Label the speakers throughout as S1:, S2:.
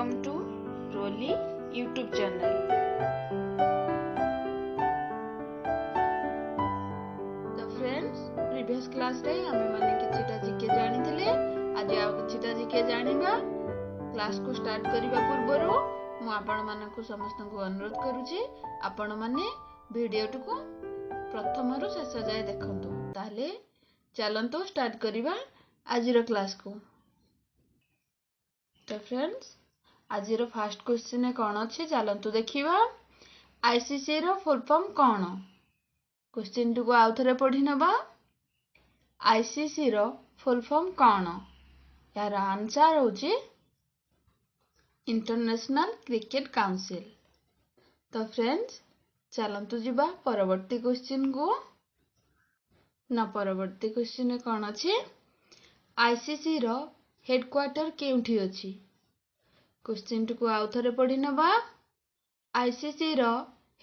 S1: Welcome to Roli YouTube channel. ତ friends, previous କ୍ଲାସ୍ରେ ଆମେମାନେ କିଛିଟା ଜିକେ ଜାଣିଥିଲେ, ଆଜି ଆଉ କିଛିଟା ଜିକେ ଜାଣିବା। କ୍ଲାସ୍କୁ ଷ୍ଟାର୍ଟ କରିବା ପୂର୍ବରୁ ମୁଁ ଆପଣମାନଙ୍କୁ ସମସ୍ତଙ୍କୁ ଅନୁରୋଧ କରୁଛି, ଆପଣମାନେ ଭିଡ଼ିଓଟିକୁ ପ୍ରଥମରୁ ଶେଷ ଯାଏ ଦେଖନ୍ତୁ। ତାହେଲେ ଚାଲନ୍ତୁ ଷ୍ଟାର୍ଟ କରିବା ଆଜିର କ୍ଲାସ୍କୁ। ତ ଫ୍ରେଣ୍ଡସ୍, ଆଜିର ଫାର୍ଷ୍ଟ କ୍ୱେଶ୍ଚିନ୍ କ'ଣ ଅଛି ଚାଲନ୍ତୁ ଦେଖିବା। ଆଇସିସିର ଫୁଲ୍ ଫର୍ମ କ'ଣ? କ୍ୱେଶ୍ଚିନ୍ଟିକୁ ଆଉ ଥରେ ପଢ଼ି ନେବା। ଆଇସିସିର ଫୁଲ୍ ଫର୍ମ କ'ଣ? ଏହାର ଆନ୍ସର୍ ହେଉଛି ଇଣ୍ଟରନ୍ୟାସନାଲ କ୍ରିକେଟ କାଉନସିଲ୍। ତ ଫ୍ରେଣ୍ଡସ୍, ଚାଲନ୍ତୁ ଯିବା ପରବର୍ତ୍ତୀ କ୍ୱେଶ୍ଚିନ୍କୁ। ନା, ପରବର୍ତ୍ତୀ କ୍ୱେଶ୍ଚିନ୍ରେ କ'ଣ ଅଛି? ଆଇସିସିର ହେଡକ୍ୱାର୍ଟର କେଉଁଠି ଅଛି? କ୍ୱେଶ୍ଚିନ୍ଟିକୁ ଆଉ ଥରେ ପଢ଼ି ନେବା। ଆଇସିସିର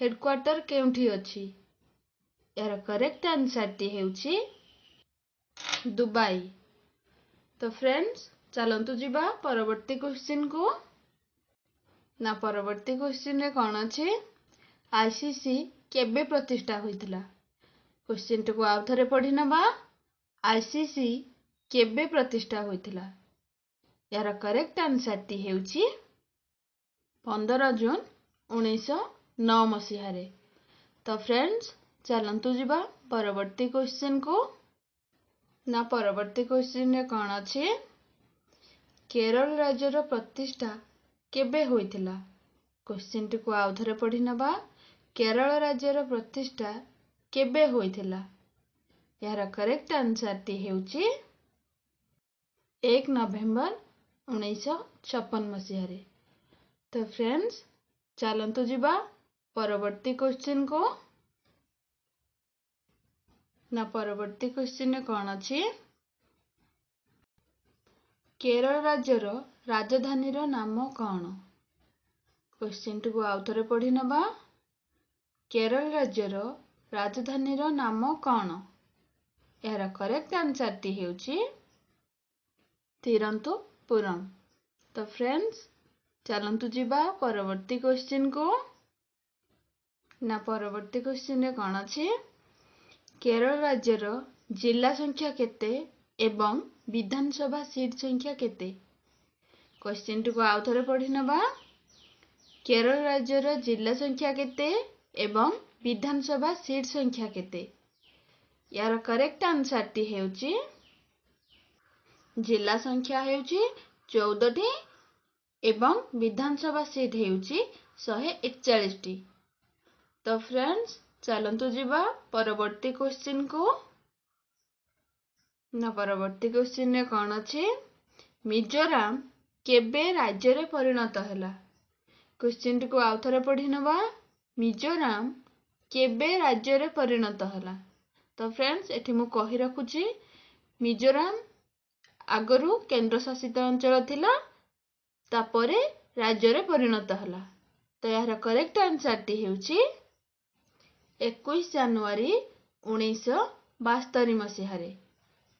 S1: ହେଡକ୍ୱାର୍ଟର କେଉଁଠି ଅଛି? ଏହାର କରେକ୍ଟ ଆନ୍ସର୍ଟି ହେଉଛି ଦୁବାଇ। ତ ଫ୍ରେଣ୍ଡସ୍, ଚାଲନ୍ତୁ ଯିବା ପରବର୍ତ୍ତୀ କ୍ୱେଶ୍ଚିନ୍କୁ। ନା, ପରବର୍ତ୍ତୀ କ୍ୱେଶ୍ଚିନ୍ରେ କ'ଣ ଅଛି? ଆଇସିସି କେବେ ପ୍ରତିଷ୍ଠା ହୋଇଥିଲା? କ୍ୱେଶ୍ଚିନ୍ଟିକୁ ଆଉ ଥରେ ପଢ଼ି ନେବା। ଆଇସିସି କେବେ ପ୍ରତିଷ୍ଠା ହୋଇଥିଲା? ଏହାର କରେକ୍ଟ ଆନ୍ସର୍ଟି ହେଉଛି 15 ଜୁନ୍ 1909 ମସିହାରେ। ତ ଫ୍ରେଣ୍ଡସ୍, ଚାଲନ୍ତୁ ଯିବା ପରବର୍ତ୍ତୀ କ୍ୱେଶ୍ଚିନ୍କୁ। ନା, ପରବର୍ତ୍ତୀ କ୍ୱେଶ୍ଚିନ୍ରେ କ'ଣ ଅଛି? କେରଳ ରାଜ୍ୟର ପ୍ରତିଷ୍ଠା କେବେ ହୋଇଥିଲା? କ୍ୱେଶ୍ଚିନ୍ଟିକୁ ଆଉ ଥରେ ପଢ଼ି ନେବା। କେରଳ ରାଜ୍ୟର ପ୍ରତିଷ୍ଠା କେବେ ହୋଇଥିଲା? ଏହାର କରେକ୍ଟ ଆନ୍ସର୍ଟି ହେଉଛି 1 ନଭେମ୍ବର 1956 ମସିହାରେ। ତ ଫ୍ରେଣ୍ଡସ୍, ଚାଲନ୍ତୁ ଯିବା ପରବର୍ତ୍ତୀ କ୍ୱେଶ୍ଚିନ୍କୁ। ନା, ପରବର୍ତ୍ତୀ କ୍ୱେଶ୍ଚିନ୍ରେ କ'ଣ ଅଛି? କେରଳ ରାଜ୍ୟର ରାଜଧାନୀର ନାମ କ'ଣ? କ୍ୱେଶ୍ଚିନ୍ଟିକୁ ଆଉ ଥରେ ପଢ଼ି ନେବା। କେରଳ ରାଜ୍ୟର ରାଜଧାନୀର ନାମ କ'ଣ? ଏହାର କରେକ୍ଟ ଆନ୍ସର୍ଟି ହେଉଛି ତିରୁଅନନ୍ତପୁରମ୍। ତ ଫ୍ରେଣ୍ଡସ୍, ଚାଲନ୍ତୁ ଯିବା ପରବର୍ତ୍ତୀ କ୍ୱେଶ୍ଚିନ୍କୁ। ନା, ପରବର୍ତ୍ତୀ କ୍ୱେଶ୍ଚିନ୍ରେ କ'ଣ ଅଛି? କେରଳ ରାଜ୍ୟର ଜିଲ୍ଲା ସଂଖ୍ୟା କେତେ ଏବଂ ବିଧାନସଭା ସିଟ୍ ସଂଖ୍ୟା କେତେ? କ୍ୱେଶ୍ଚିନ୍ଟିକୁ ଆଉ ଥରେ ପଢ଼ି ନେବା। କେରଳ ରାଜ୍ୟର ଜିଲ୍ଲା ସଂଖ୍ୟା କେତେ ଏବଂ ବିଧାନସଭା ସିଟ୍ ସଂଖ୍ୟା କେତେ? ଏହାର କରେକ୍ଟ ଆନ୍ସର୍ଟି ହେଉଛି ଜିଲ୍ଲା ସଂଖ୍ୟା ହେଉଛି 14ଟି ଏବଂ ବିଧାନସଭା ସିଟ୍ ହେଉଛି 141ଟି। ତ ଫ୍ରେଣ୍ଡସ୍, ଚାଲନ୍ତୁ ଯିବା ପରବର୍ତ୍ତୀ କ୍ୱେଶ୍ଚିନ୍କୁ। ନା, ପରବର୍ତ୍ତୀ କ୍ୱେଶ୍ଚିନ୍ରେ କ'ଣ ଅଛି? ମିଜୋରାମ କେବେ ରାଜ୍ୟରେ ପରିଣତ ହେଲା? କ୍ୱେଶ୍ଚିନ୍ଟିକୁ ଆଉ ଥରେ ପଢ଼ି ନେବା। ମିଜୋରାମ କେବେ ରାଜ୍ୟରେ ପରିଣତ ହେଲା? ତ ଫ୍ରେଣ୍ଡସ୍, ଏଠି ମୁଁ କହି ରଖୁଛି, ମିଜୋରାମ ଆଗରୁ କେନ୍ଦ୍ରଶାସିତ ଅଞ୍ଚଳ ଥିଲା, ତାପରେ ରାଜ୍ୟରେ ପରିଣତ ହେଲା। ତ ଏହାର କରେକ୍ଟ ଆନ୍ସର୍ଟି ହେଉଛି 21 ଜାନୁଆରୀ 1972 ମସିହାରେ।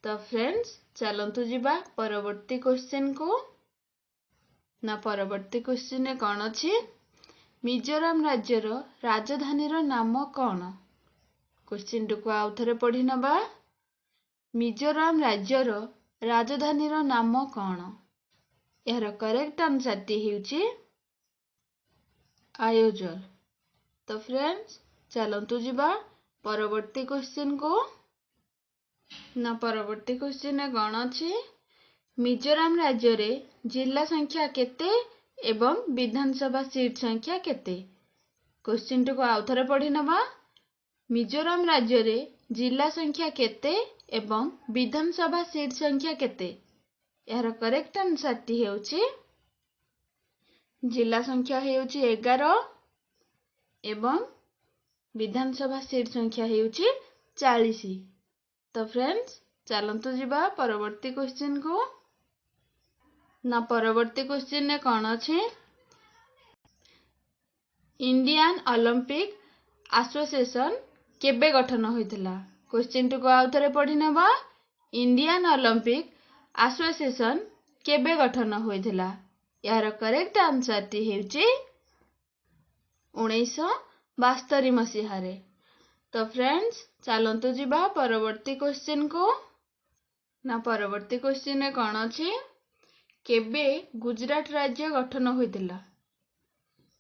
S1: ତ ଫ୍ରେଣ୍ଡସ୍, ଚାଲନ୍ତୁ ଯିବା ପରବର୍ତ୍ତୀ କ୍ୱେଶ୍ଚିନ୍କୁ। ନା, ପରବର୍ତ୍ତୀ କ୍ୱେଶ୍ଚିନ୍ରେ କ'ଣ ଅଛି? ମିଜୋରାମ ରାଜ୍ୟର ରାଜଧାନୀର ନାମ କ'ଣ? କ୍ୱେଶ୍ଚିନ୍ଟିକୁ ଆଉ ଥରେ ପଢ଼ି ନେବା। ମିଜୋରାମ ରାଜ୍ୟର ରାଜଧାନୀର ନାମ କ'ଣ? ଏହାର କରେକ୍ଟ ଆନ୍ସର୍ଟି ହେଉଛି ଆଇଜଲ। ତ ଫ୍ରେଣ୍ଡସ୍, ଚାଲନ୍ତୁ ଯିବା ପରବର୍ତ୍ତୀ କ୍ୱେଶ୍ଚିନ୍କୁ। ନା, ପରବର୍ତ୍ତୀ କ୍ୱେଶ୍ଚିନ୍ରେ କ'ଣ ଅଛି? ମିଜୋରାମ ରାଜ୍ୟରେ ଜିଲ୍ଲା ସଂଖ୍ୟା କେତେ ଏବଂ ବିଧାନସଭା ସିଟ୍ ସଂଖ୍ୟା କେତେ? କ୍ୱେଶ୍ଚିନ୍ଟିକୁ ଆଉ ଥରେ ପଢ଼ି ନେବା। ମିଜୋରାମ ରାଜ୍ୟରେ ଜିଲ୍ଲା ସଂଖ୍ୟା କେତେ ଏବଂ ବିଧାନସଭା ସିଟ୍ ସଂଖ୍ୟା କେତେ? ଏହାର କରେକ୍ଟ ଆନ୍ସର୍ଟି ହେଉଛି ଜିଲ୍ଲା ସଂଖ୍ୟା ହେଉଛି 11 ଏବଂ ବିଧାନସଭା ସିଟ୍ ସଂଖ୍ୟା ହେଉଛି 40। ତ ଫ୍ରେଣ୍ଡସ୍, ଚାଲନ୍ତୁ ଯିବା ପରବର୍ତ୍ତୀ କ୍ୱେଶ୍ଚିନ୍କୁ। ନା, ପରବର୍ତ୍ତୀ କ୍ୱେଶ୍ଚିନ୍ରେ କ'ଣ ଅଛି? ଇଣ୍ଡିଆନ୍ ଅଲିମ୍ପିକ୍ ଆସୋସିଏସନ୍ କେବେ ଗଠନ ହୋଇଥିଲା? କ୍ୱେଶ୍ଚିନ୍ଟିକୁ ଆଉ ଥରେ ପଢ଼ି ନେବା। ଇଣ୍ଡିଆନ୍ ଅଲିମ୍ପିକ୍ ଆସୋସିଏସନ୍ କେବେ ଗଠନ ହୋଇଥିଲା? ଏହାର କରେକ୍ଟ ଆନ୍ସରଟି ହେଉଛି 1972 ମସିହାରେ। ତ ଫ୍ରେଣ୍ଡସ୍, ଚାଲନ୍ତୁ ଯିବା ପରବର୍ତ୍ତୀ କ୍ୱେଶ୍ଚିନ୍କୁ। ନା, ପରବର୍ତ୍ତୀ କ୍ୱେଶ୍ଚିନ୍ରେ କ'ଣ ଅଛି? କେବେ ଗୁଜରାଟ ରାଜ୍ୟ ଗଠନ ହୋଇଥିଲା?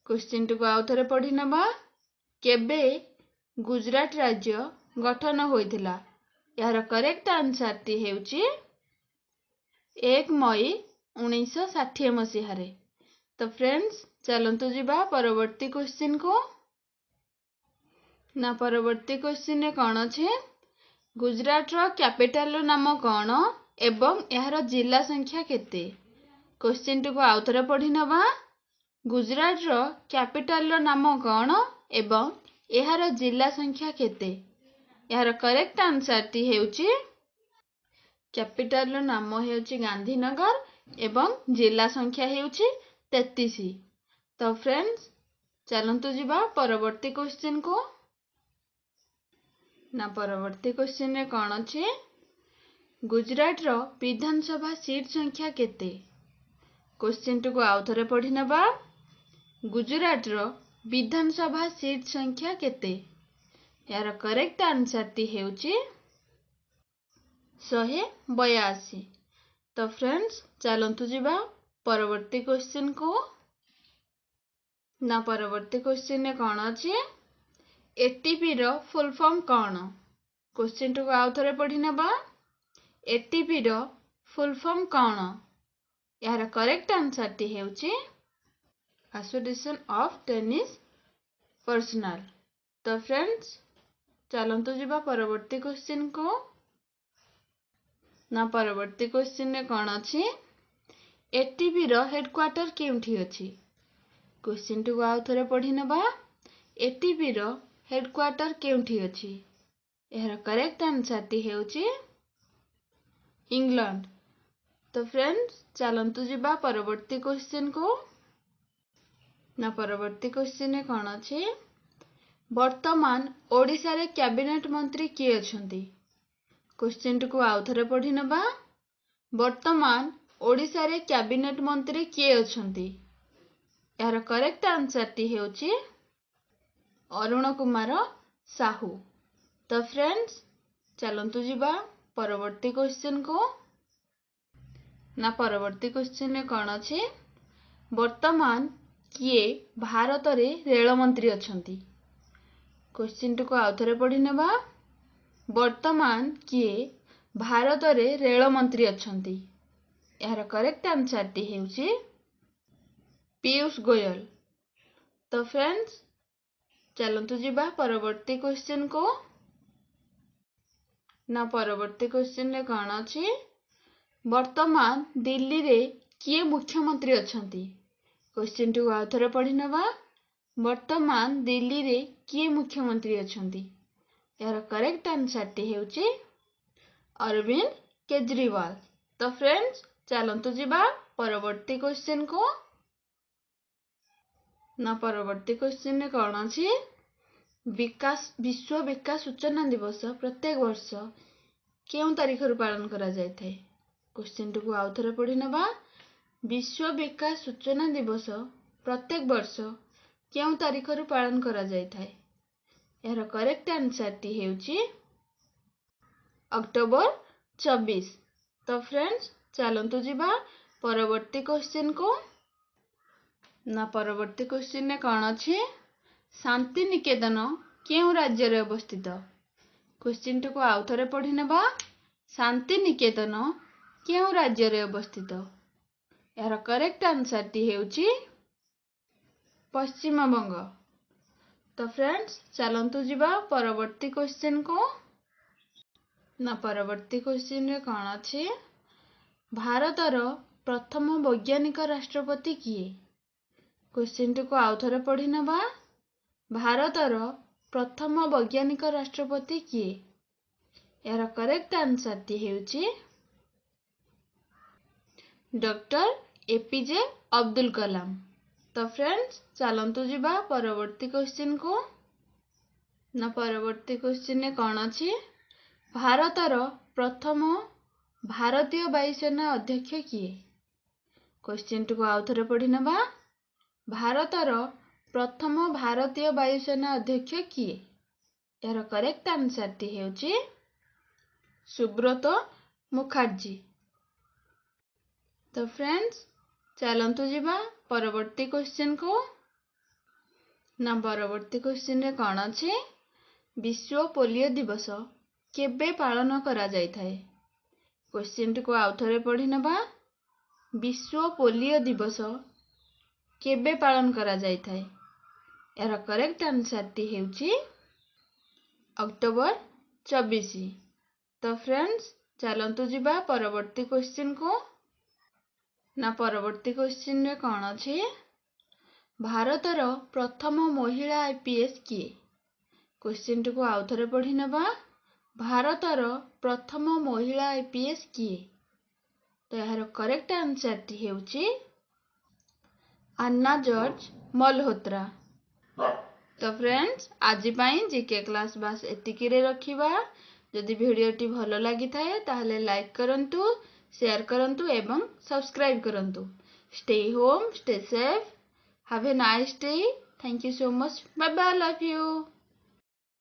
S1: କ୍ୱେଶ୍ଚିନ୍ଟିକୁ ଆଉ ଥରେ ପଢ଼ି ନେବା। କେବେ ଗୁଜରାଟ ରାଜ୍ୟ ଗଠନ ହୋଇଥିଲା? ଏହାର କରେକ୍ଟ ଆନ୍ସରଟି ହେଉଛି 1 ମଇ 1960 ମସିହାରେ। ତ ଫ୍ରେଣ୍ଡସ୍, ଚାଲନ୍ତୁ ଯିବା ପରବର୍ତ୍ତୀ କ୍ୱେଶ୍ଚିନ୍କୁ। ନା, ପରବର୍ତ୍ତୀ କ୍ୱେଶ୍ଚିନ୍ରେ କ'ଣ ଅଛି? ଗୁଜରାଟର କ୍ୟାପିଟାଲର ନାମ କ'ଣ ଏବଂ ଏହାର ଜିଲ୍ଲା ସଂଖ୍ୟା କେତେ? କ୍ୱେଶ୍ଚିନ୍ଟିକୁ ଆଉ ଥରେ ପଢ଼ି ନେବା। ଗୁଜରାଟର କ୍ୟାପିଟାଲର ନାମ କ'ଣ ଏବଂ ଏହାର ଜିଲ୍ଲା ସଂଖ୍ୟା କେତେ? ଏହାର କରେକ୍ଟ ଆନ୍ସରଟି ହେଉଛି କ୍ୟାପିଟାଲର ନାମ ହେଉଛି ଗାନ୍ଧୀନଗର ଏବଂ ଜିଲ୍ଲା ସଂଖ୍ୟା ହେଉଛି 33। ତ ଫ୍ରେଣ୍ଡସ୍, ଚାଲନ୍ତୁ ଯିବା ପରବର୍ତ୍ତୀ କ୍ୱେଶ୍ଚିନ୍କୁ। ନା, ପରବର୍ତ୍ତୀ କ୍ୱେଶ୍ଚିନ୍ରେ କ'ଣ ଅଛି? ଗୁଜରାଟର ବିଧାନସଭା ସିଟ୍ ସଂଖ୍ୟା କେତେ? କ୍ୱେଶ୍ଚିନ୍ଟିକୁ ଆଉ ଥରେ ପଢ଼ି ନେବା। ଗୁଜରାଟର ବିଧାନସଭା ସିଟ୍ ସଂଖ୍ୟା କେତେ? ଏହାର କରେକ୍ଟ ଆନ୍ସରଟି ହେଉଛି 182। ତ ଫ୍ରେଣ୍ଡସ୍, ଚାଲନ୍ତୁ ଯିବା ପରବର୍ତ୍ତୀ କ୍ୱେଶ୍ଚିନ୍କୁ। ନା, ପରବର୍ତ୍ତୀ କ୍ୱେଶ୍ଚିନ୍ରେ କ'ଣ ଅଛି? ଏଟିପିର ଫୁଲ୍ ଫର୍ମ କ'ଣ? କ୍ୱେଶ୍ଚିନ୍ଟିକୁ ଆଉ ଥରେ ପଢ଼ି ନେବା। ଏଟିପିର ଫୁଲ୍ ଫର୍ମ କ'ଣ? ଏହାର କରେକ୍ଟ ଆନ୍ସରଟି ହେଉଛି ଆସୋସିଏସନ୍ ଅଫ୍ ଟେନିସ୍ ପର୍ସନାଲ। ତ ଫ୍ରେଣ୍ଡସ୍, ଚାଲନ୍ତୁ ଯିବା ପରବର୍ତ୍ତୀ କ୍ୱେଶ୍ଚିନ୍କୁ। ନା, ପରବର୍ତ୍ତୀ କ୍ୱେଶ୍ଚିନ୍ରେ କ'ଣ ଅଛି? ଏଟିପିର ହେଡକ୍ୱାର୍ଟର କେଉଁଠି ଅଛି? କ୍ୱେଶ୍ଚିନ୍ଟିକୁ ଆଉ ଥରେ ପଢ଼ି ନେବା। ଏଟିପିର ହେଡକ୍ୱାର୍ଟର କେଉଁଠି ଅଛି? ଏହାର କରେକ୍ଟ ଆନ୍ସରଟି ହେଉଛି ଇଂଲଣ୍ଡ। ତ ଫ୍ରେଣ୍ଡସ୍, ଚାଲନ୍ତୁ ଯିବା ପରବର୍ତ୍ତୀ କ୍ୱେଶ୍ଚିନ୍କୁ। ନା, ପରବର୍ତ୍ତୀ କ୍ୱେଶ୍ଚିନ୍ରେ କ'ଣ ଅଛି? ବର୍ତ୍ତମାନ ଓଡ଼ିଶାରେ କ୍ୟାବିନେଟ୍ ମନ୍ତ୍ରୀ କିଏ ଅଛନ୍ତି? କ୍ୱେଶ୍ଚିନ୍ଟିକୁ ଆଉ ଥରେ ପଢ଼ି ନେବା। ବର୍ତ୍ତମାନ ଓଡ଼ିଶାରେ କ୍ୟାବିନେଟ୍ ମନ୍ତ୍ରୀ କିଏ ଅଛନ୍ତି? ଏହାର କରେକ୍ଟ ଆନ୍ସରଟି ହେଉଛି ଅରୁଣ କୁମାର ସାହୁ। ତ ଫ୍ରେଣ୍ଡସ୍, ଚାଲନ୍ତୁ ଯିବା ପରବର୍ତ୍ତୀ କ୍ୱେଶ୍ଚିନ୍କୁ। ନା, ପରବର୍ତ୍ତୀ କ୍ୱେଶ୍ଚିନ୍ରେ କ'ଣ ଅଛି? ବର୍ତ୍ତମାନ କିଏ ଭାରତରେ ରେଳମନ୍ତ୍ରୀ ଅଛନ୍ତି? କ୍ୱେଶ୍ଚିନ୍ଟିକୁ ଆଉ ଥରେ ପଢ଼ି ନେବା। ବର୍ତ୍ତମାନ କିଏ ଭାରତରେ ରେଳମନ୍ତ୍ରୀ ଅଛନ୍ତି? ଏହାର କରେକ୍ଟ ଆନ୍ସରଟି ହେଉଛି ପୀୟୁଷ ଗୋୟଲ। ତ ଫ୍ରେଣ୍ଡସ୍, ଚାଲନ୍ତୁ ଯିବା ପରବର୍ତ୍ତୀ କ୍ୱେଶ୍ଚିନ୍କୁ। ନା, ପରବର୍ତ୍ତୀ କ୍ୱେଶ୍ଚିନ୍ରେ କ'ଣ ଅଛି? ବର୍ତ୍ତମାନ ଦିଲ୍ଲୀରେ କିଏ ମୁଖ୍ୟମନ୍ତ୍ରୀ ଅଛନ୍ତି? କ୍ୱେଶ୍ଚିନ୍ଟିକୁ ଆଉ ଥରେ ପଢ଼ି ନେବା। ବର୍ତ୍ତମାନ ଦିଲ୍ଲୀରେ କିଏ ମୁଖ୍ୟମନ୍ତ୍ରୀ ଅଛନ୍ତି? ଏହାର କରେକ୍ଟ ଆନ୍ସରଟି ହେଉଛି ଅରବିନ୍ଦ କେଜରିୱାଲ। ତ ଫ୍ରେଣ୍ଡସ୍, ଚାଲନ୍ତୁ ଯିବା ପରବର୍ତ୍ତୀ କ୍ୱେଶ୍ଚିନ୍କୁ। ନା, ପରବର୍ତ୍ତୀ କ୍ୱେଶ୍ଚିନ୍ରେ କ'ଣ ଅଛି? ବିଶ୍ୱ ବିକାଶ ସୂଚନା ଦିବସ ପ୍ରତ୍ୟେକ ବର୍ଷ କେଉଁ ତାରିଖରୁ ପାଳନ କରାଯାଇଥାଏ? କ୍ୱେଶ୍ଚିନ୍ଟିକୁ ଆଉ ଥରେ ପଢ଼ି ନେବା। ବିଶ୍ୱ ବିକାଶ ସୂଚନା ଦିବସ ପ୍ରତ୍ୟେକ ବର୍ଷ କେଉଁ ତାରିଖରୁ ପାଳନ କରାଯାଇଥାଏ? ଏହାର କରେକ୍ଟ ଆନ୍ସରଟି ହେଉଛି ଅକ୍ଟୋବର 24। ତ ଫ୍ରେଣ୍ଡସ୍, ଚାଲନ୍ତୁ ଯିବା ପରବର୍ତ୍ତୀ କ୍ୱେଶ୍ଚିନ୍କୁ। ନା, ପରବର୍ତ୍ତୀ କ୍ୱେଶ୍ଚିନ୍ରେ କ'ଣ ଅଛି? ଶାନ୍ତି ନିକେତନ କେଉଁ ରାଜ୍ୟରେ ଅବସ୍ଥିତ? କ୍ୱେଶ୍ଚିନ୍ଟିକୁ ଆଉ ଥରେ ପଢ଼ି ନେବା। ଶାନ୍ତି ନିକେତନ କେଉଁ ରାଜ୍ୟରେ ଅବସ୍ଥିତ? ଏହାର କରେକ୍ଟ ଆନ୍ସରଟି ହେଉଛି ପଶ୍ଚିମବଙ୍ଗ। ତ ଫ୍ରେଣ୍ଡସ୍, ଚାଲନ୍ତୁ ଯିବା ପରବର୍ତ୍ତୀ କ୍ୱେଶ୍ଚିନ୍କୁ। ନା, ପରବର୍ତ୍ତୀ କ୍ୱେଶ୍ଚିନ୍ରେ କ'ଣ ଅଛି? ଭାରତର ପ୍ରଥମ ବୈଜ୍ଞାନିକ ରାଷ୍ଟ୍ରପତି କିଏ? କ୍ୱେଶ୍ଚିନ୍ଟିକୁ ଆଉ ଥରେ ପଢ଼ି ନେବା। ଭାରତର ପ୍ରଥମ ବୈଜ୍ଞାନିକ ରାଷ୍ଟ୍ରପତି କିଏ? ଏହାର କରେକ୍ଟ ଆନ୍ସରଟି ହେଉଛି ଡକ୍ଟର ଏପିଜେ ଅବଦୁଲ କଲାମ। ତ ଫ୍ରେଣ୍ଡସ୍, ଚାଲନ୍ତୁ ଯିବା ପରବର୍ତ୍ତୀ କ୍ୱେଶ୍ଚିନ୍କୁ। ନା, ପରବର୍ତ୍ତୀ କ୍ୱେଶ୍ଚିନ୍ରେ କ'ଣ ଅଛି? ଭାରତର ପ୍ରଥମ ଭାରତୀୟ ବାୟୁସେନା ଅଧ୍ୟକ୍ଷ କିଏ? କ୍ୱେଶ୍ଚିନ୍ଟିକୁ ଆଉ ଥରେ ପଢ଼ି ନେବା। ଭାରତର ପ୍ରଥମ ଭାରତୀୟ ବାୟୁସେନା ଅଧ୍ୟକ୍ଷ କିଏ? ଏହାର କରେକ୍ଟ ଆନ୍ସରଟି ହେଉଛି ସୁବ୍ରତ ମୁଖାର୍ଜୀ। ତ ଫ୍ରେଣ୍ଡସ୍, ଚାଲନ୍ତୁ ଯିବା ପରବର୍ତ୍ତୀ କ୍ୱେଶ୍ଚିନ୍କୁ। ନା, ପରବର୍ତ୍ତୀ କ୍ୱେଶ୍ଚିନ୍ରେ କ'ଣ ଅଛି? ବିଶ୍ୱ ପୋଲିଓ ଦିବସ କେବେ ପାଳନ କରାଯାଇଥାଏ? କ୍ୱେଶ୍ଚିନ୍ଟିକୁ ଆଉ ଥରେ ପଢ଼ି ନେବା। ବିଶ୍ୱ ପୋଲିଓ ଦିବସ କେବେ ପାଳନ କରାଯାଇଥାଏ? ଏହାର କରେକ୍ଟ ଆନ୍ସରଟି ହେଉଛି ଅକ୍ଟୋବର 24। ତ ଫ୍ରେଣ୍ଡସ୍, ଚାଲନ୍ତୁ ଯିବା ପରବର୍ତ୍ତୀ କ୍ୱେଶ୍ଚିନ୍କୁ। ନା, ପରବର୍ତ୍ତୀ କ୍ୱେଶ୍ଚିନ୍ରେ କ'ଣ ଅଛି? ଭାରତର ପ୍ରଥମ ମହିଳା ଆଇପିଏସ୍ କିଏ? କ୍ୱେଶ୍ଚିନ୍ଟିକୁ ଆଉ ଥରେ ପଢ଼ି ନେବା। ଭାରତର ପ୍ରଥମ ମହିଳା ଆଇପିଏସ୍ କିଏ? ତ ଏହାର କରେକ୍ଟ ଆନ୍ସରଟି ହେଉଛି ଆନ୍ନା ଜର୍ଜ ମଲହୋତ୍ରା। ତ ଫ୍ରେଣ୍ଡସ୍, ଆଜି ପାଇଁ ଜିକେ କ୍ଲାସ୍ ବାସ୍ ଏତିକିରେ ରଖିବା। ଯଦି ଭିଡ଼ିଓଟି ଭଲ ଲାଗିଥାଏ, ତାହେଲେ ଲାଇକ୍ କରନ୍ତୁ, ସେୟାର କରନ୍ତୁ ଏବଂ ସବସ୍କ୍ରାଇବ୍ କରନ୍ତୁ। Stay home, stay safe, have a nice day. Thank you so much. Bye bye, love you.